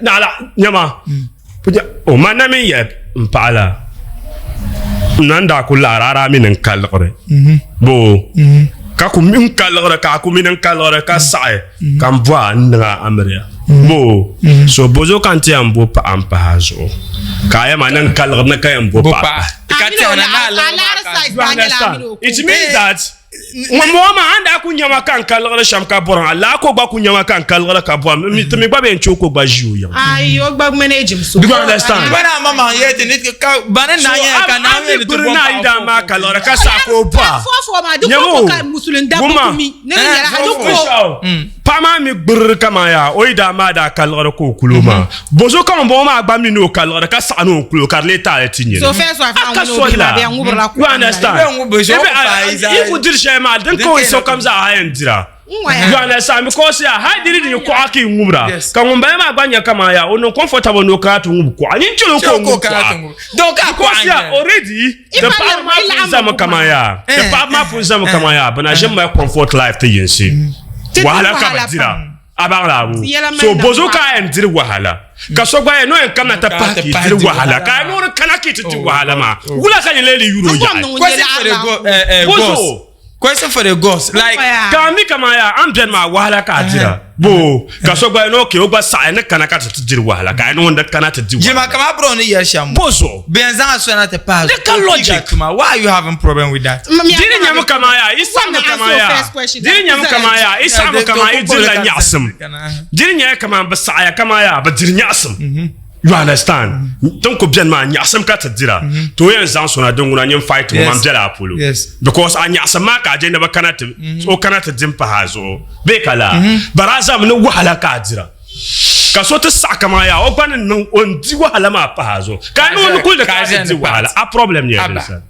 Naɣila nyama o ma na min yɛli n paɣa la n na daa ku laara a daa mi ni n ka liɣiri boo ka ku mi n ka liɣiri ka a ku mi ni n ka liɣiri ka saɣi ka n bɔha n niŋ a amiliya boo so bozo ka n ti yɛn bo paɣa n pahi a zuɣu ka a yɛma ni n ka liɣiri ni ka yɛn bo paɣa pahi. It means that Ŋun bɔŋɔ maa, a ni daa ku nya ma ka n ka liɣiri shɛm ka bɔrim a, lala ka o gba ku nya ma ka n ka liɣiri ka bɔrim. M mi, ti mi gba bɛ yɛn chɛ o ka o gba ʒi o yiŋa. Ayi, o gba manage so. Do you understand? Ba na ma maŋ yɛli ti ni ka ba ni So, na nyɛ ka a Naawuni mi yɛli ti gbiri bom ni a paɣa yidaan maa fo ka fo. liɣiri ka saɣi ka o bɔ a. Fo fo maa, di Nyam ko o, ka musulin dabba Guma. ku mi. Ni di nyɛla a di ko. Binshɛɣu paɣa maa mi gbiriri kaman yaa o yidaan maa daa ka liɣiri ka o kuli o maa. Bozo ka ŋun bɔŋɔ maa gba mi ni o ka liɣiri ka saɣi ni o kuli o ka di lee taali ti nyini. So first wife A maa ka ŋuni o soli bihi la. maa bɛ ŋubirila You understand? Bɛ ŋubi so, o paai Ibe zaa. a yi ku diri shɛli maa din ka o sokam zaa ha yɛn dira. You understand? Because ya hali di di nyɛ kuɣa ka yi ŋubira Yes. ka ŋun bala maa gba nyɛ kaman ya o niŋ comfortable ni o kana ti ŋubi kuɣa nyin chɛl o ka o ŋubi kuɣa. Doo ka kuɣa Because ya n-nyɛ. already the If I paɣaba let- maa I pun laɣim zami kuɣa. kaman ya the Eh, paɣaba maa pun zami kaman ya bɛ na ʒini mali comfort life ti yinsi Ti di wahala ka bɛ wahala dira. pam. A baŋ la abu. Ti yɛla mali So na bozo wahala. ka a yɛn diri wahala ka so gba yɛn no yɛn kamina ti pahi ka i diri wahala ka a yɛn ni kana ka i ti di wahala maa wula ka nyɛ lee yuri o N bɔri yaɣi. ni ŋun nyɛ Question for the laɣiri go, eh, eh, Bozo. gods. Question for the gods. Like, Ka a mi kaman yaa a ni beni maa wahala ka a dira boo ka so gba yɛn ni okay o gba saɣi ni kana ka ti ti diri wahala ka a yɛn ni ŋun di kana ti di Jima wahala. kama bro ni yɛli shɛm. Bozo. Bɛ yɛn zaŋ a sona ti pahi. Di ka logic. Tuma. Why are you having problem with that? Di ni nyɛmi kaman yaa yi saɣimi kaman yaa di ni nyɛmi kaman yaa yi saɣimi kaman yi dirila nyaɣisim di ni nyɛla kaman bi saɣiya kaman yaa bi diri nyaɣisim you understand tin ku beni maa nyaɣisim ka ti dira to o yɛn zaŋ sona din ŋuna nyin fight ŋɔ man bela a polo because a nyaɣisim maa ka a je ni bi kana ti o kana ti di m-pahi a zuɣu bee ka laa but a zami ni wahala ka a dira ka so ti saɣi kaman yaa o gba ni niŋ o ni di wahala maa pahi a zuɣu ka a niŋ o ni kuli di ka a ti di wahala a problem nyɛla din sani.